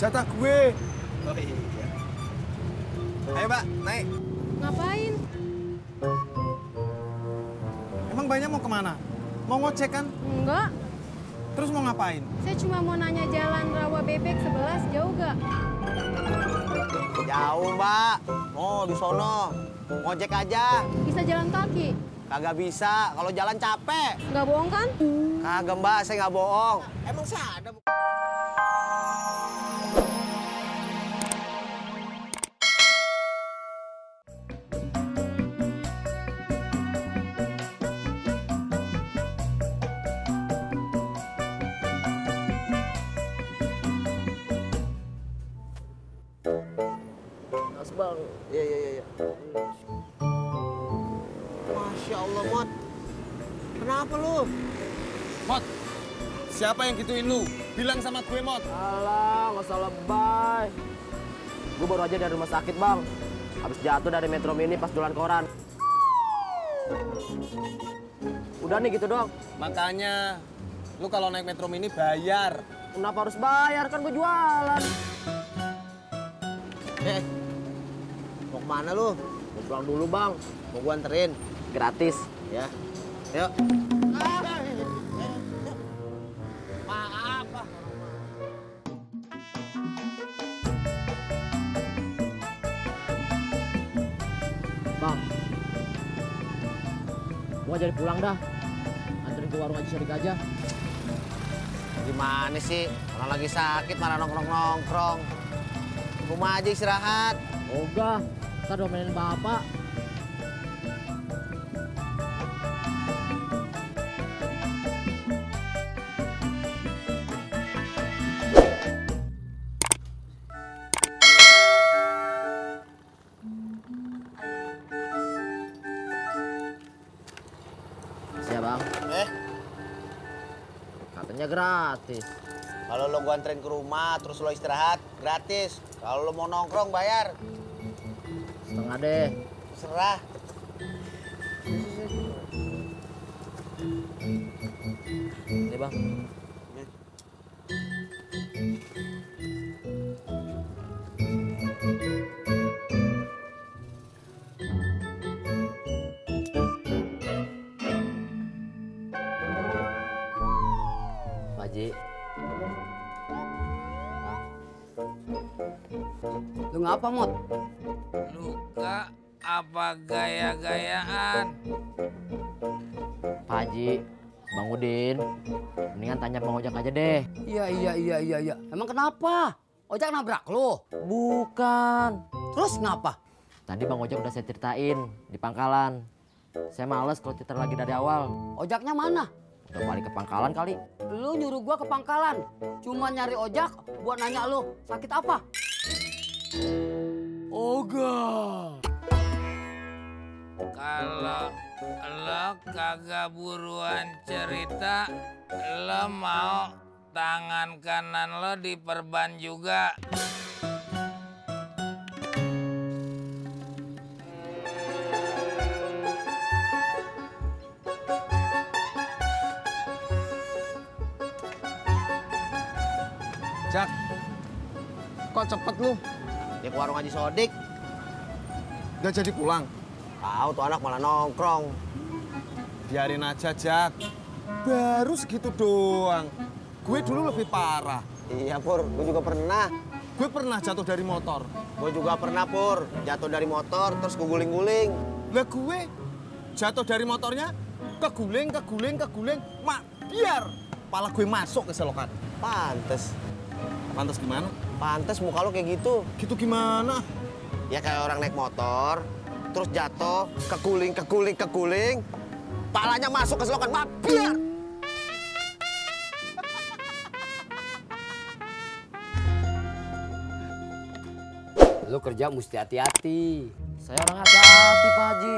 Jatah gue. Oh iya. Ayo Mbak, naik. Ngapain? Emang banyak mau kemana? Mau ngojek kan? Enggak. Terus mau ngapain? Saya cuma mau nanya jalan Rawa Bebek 11 jauh gak? Jauh Mbak. Oh di sono. Ngojek aja. Bisa jalan kaki? Kagak bisa. Kalau jalan capek. Nggak bohong kan? Kagak Mbak, saya nggak bohong. Emang saya ada. Mas Bang. Iya. Masya Allah, Mot. Kenapa lu? Mot, siapa yang gituin lu? Bilang sama gue, Mot. Alah, nggak usah lebay. Gue baru aja dari rumah sakit, Bang. Habis jatuh dari Metro Mini pas jualan koran. Udah nih gitu doang. Makanya, lu kalau naik Metro Mini bayar. Kenapa harus bayar? Kan gue jualan. Mau kemana lu? Mau pulang dulu, Bang. Mau gua anterin? Gratis. Ya. Yuk. Maaf. Bang. Gua jadi pulang dah. Anterin ke warung Haji Sodik aja. Gimana sih? Orang lagi sakit malah nongkrong-nongkrong. Rumah aja istirahat. Ogah, ntar domelin bapak. Siap, Bang. Katanya gratis. Kalau lo gua anterin ke rumah, terus lo istirahat, gratis. Kalau lo mau nongkrong, bayar. Setengah deh. Serah. Ini, Bang. Pak Haji. Lu ngapa, Mot? Luka apa gaya-gayaan? Pak Haji, Bang Udin, mendingan tanya Bang Ojak aja deh. Iya. Emang kenapa? Ojak nabrak lu? Bukan. Terus ngapa? Tadi Bang Ojak udah saya ceritain di pangkalan. Saya males kalau cerita lagi dari awal. Ojaknya mana? Udah balik ke pangkalan kali. Lu nyuruh gua ke pangkalan. Cuma nyari ojak buat nanya lu sakit apa? Ogah. Kalau lo kagak buruan cerita, lo mau tangan kanan lo diperban juga. Jak, kok cepet lu? Dia ke warung Haji Sodik. Gak jadi pulang? Tahu tuh anak malah nongkrong. Biarin aja, Jak. Baru segitu doang. Gue dulu lebih parah. Iya, Pur. Gue juga pernah. Gue pernah jatuh dari motor. Gue juga pernah, Pur. Jatuh dari motor, terus keguling-guling. Lah gue jatuh dari motornya, keguling. Mak, biar kepala gue masuk ke selokan. Pantes. Pantes gimana? Pantes muka lo kayak gitu. Gitu gimana? Ya kayak orang naik motor, terus jatuh, keguling. Palanya masuk ke selokan, mak, biar. Lu kerja mesti hati-hati. Saya orang hati-hati, Pak Haji.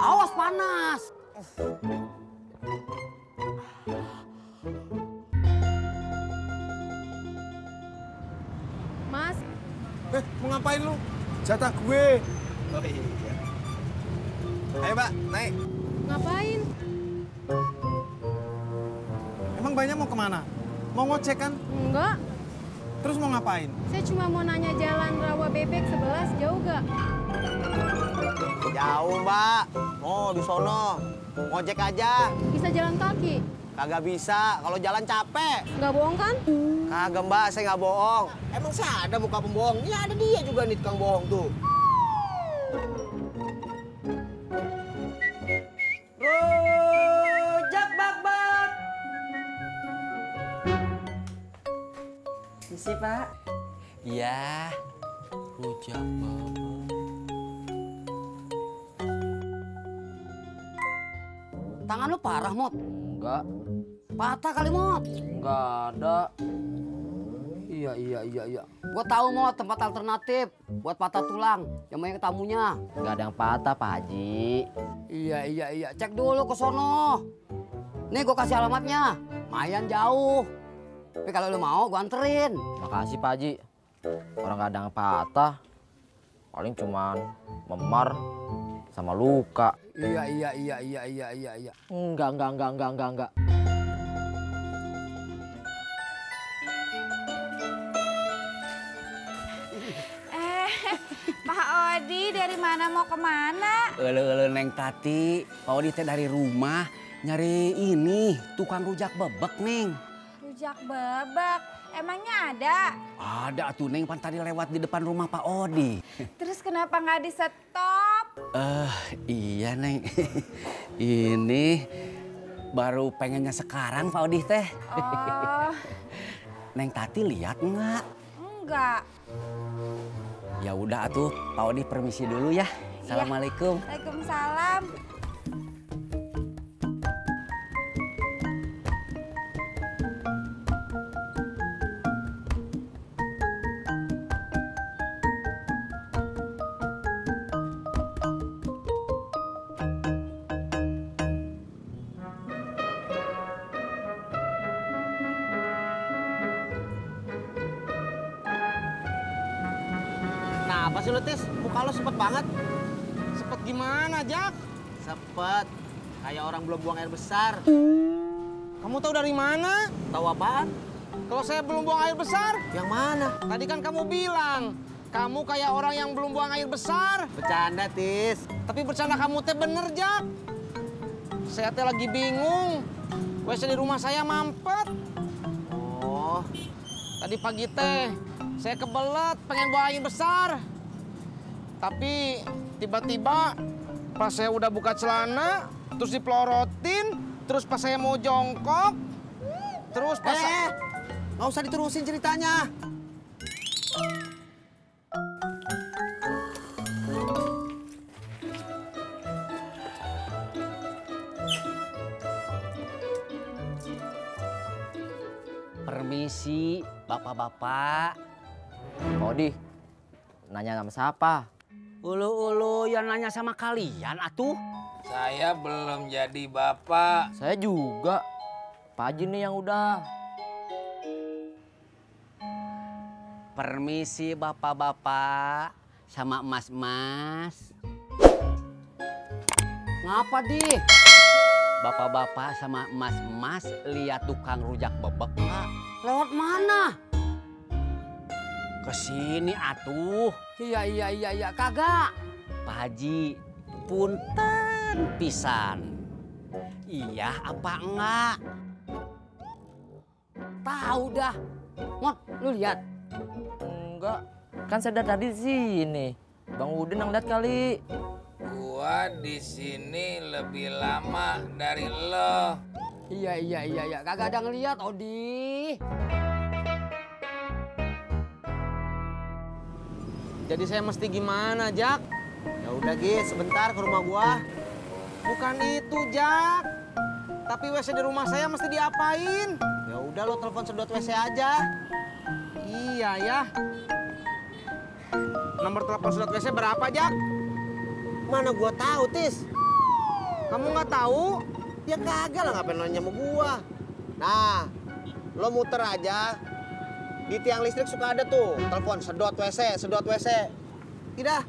Awas panas. Mas, Mau ngapain lu? Jatah gue. Oh iya. Ayo Mbak, naik. ngapain? Emang banyak mau kemana? Mau ngojek kan? Enggak, Terus mau ngapain? saya cuma mau nanya jalan Rawa Bebek 11 jauh gak? Jauh, Mbak. Oh, di sono. Ngojek aja. Bisa jalan kaki? Kagak bisa, kalau jalan capek. Nggak bohong kan? Kagak, Mbak, saya nggak bohong. Emang saya ada muka pembohong? Ya ada dia juga nih tukang bohong tuh. Rujak bak-bak. Misi, Pak. Iya, rujak bak-bak. Tangan lu parah, Mot. Enggak, Patah kali, Mot. enggak ada. Iya. Gua tahu, Mot, tempat alternatif buat patah tulang yang banyak tamunya. Enggak ada yang patah, Pak Haji. Iya. Cek dulu ke sono. Nih gua kasih alamatnya. Lumayan jauh. Tapi kalau lu mau gua anterin. Makasih, Pak Haji. Orang nggak ada yang patah. Paling cuman memar sama luka. Iya. Enggak. Pak Odi dari mana mau kemana? Ele Neng Tati, Pak Odi teh dari rumah nyari ini tukang rujak bebek Neng. Rujak bebek, emangnya ada? Ada atuh Neng, pan tadi lewat di depan rumah Pak Odi. Terus kenapa nggak di stop? Iya Neng, ini baru pengennya sekarang Pak Odi teh. Oh, Neng Tati lihat nggak? enggak. Ya udah atuh, Pak Odi permisi dulu ya. Assalamualaikum. Waalaikumsalam. Kenapa sih lu, Tis? Muka lu sepet banget. Sepet gimana, Jak? Sepet. Kayak orang belum buang air besar. Kamu tahu dari mana? Tahu apaan? Kalau saya belum buang air besar, Yang mana? tadi kan kamu bilang, kamu kayak orang yang belum buang air besar. Bercanda, Tis. Tapi bercanda kamu teh bener, Jak. Saya teh lagi bingung. WC di rumah saya mampet. Oh, Tadi pagi teh, saya kebelet pengen buang air besar. Tapi tiba-tiba pas saya udah buka celana, terus dipelorotin, terus pas saya mau jongkok, terus pas... nggak usah diterusin ceritanya. Permisi, bapak-bapak. Pak Odi, nanya sama siapa? Ulu yang nanya sama kalian atuh. Saya belum jadi bapak. Saya juga. Pak Haji nih yang udah. Permisi bapak-bapak sama mas-mas. Ngapa, Di? Bapak-bapak sama mas-mas lihat tukang rujak bebek nggak? Lewat mana? Kesini atuh. Iya. Kagak. Pak Haji, punten pisan. Iya apa enggak? Tahu dah. Mot, lu lihat. Enggak. Kan saya dari tadi di sini. Bang Udin yang lihat kali. Gua di sini lebih lama dari lo. Iya. Kagak ada ngeliat, Odi. Jadi saya mesti gimana, Jak? Ya udah, Gi, sebentar ke rumah gua. Bukan itu, Jak. Tapi WC di rumah saya mesti diapain? Ya udah, lo telepon sedot WC aja. Iya ya. Nomor telepon sedot WC berapa, Jak? Mana gua tahu, Tis? Kamu nggak tahu? Ya kagak lah, ngapain nanya sama gua. Nah, lo muter aja. Di tiang listrik suka ada tuh, telepon sedot WC. Tidak.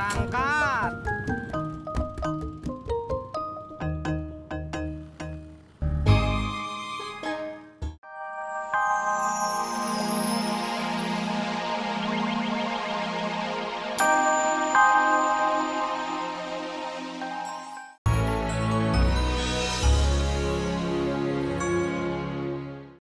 Berangkat.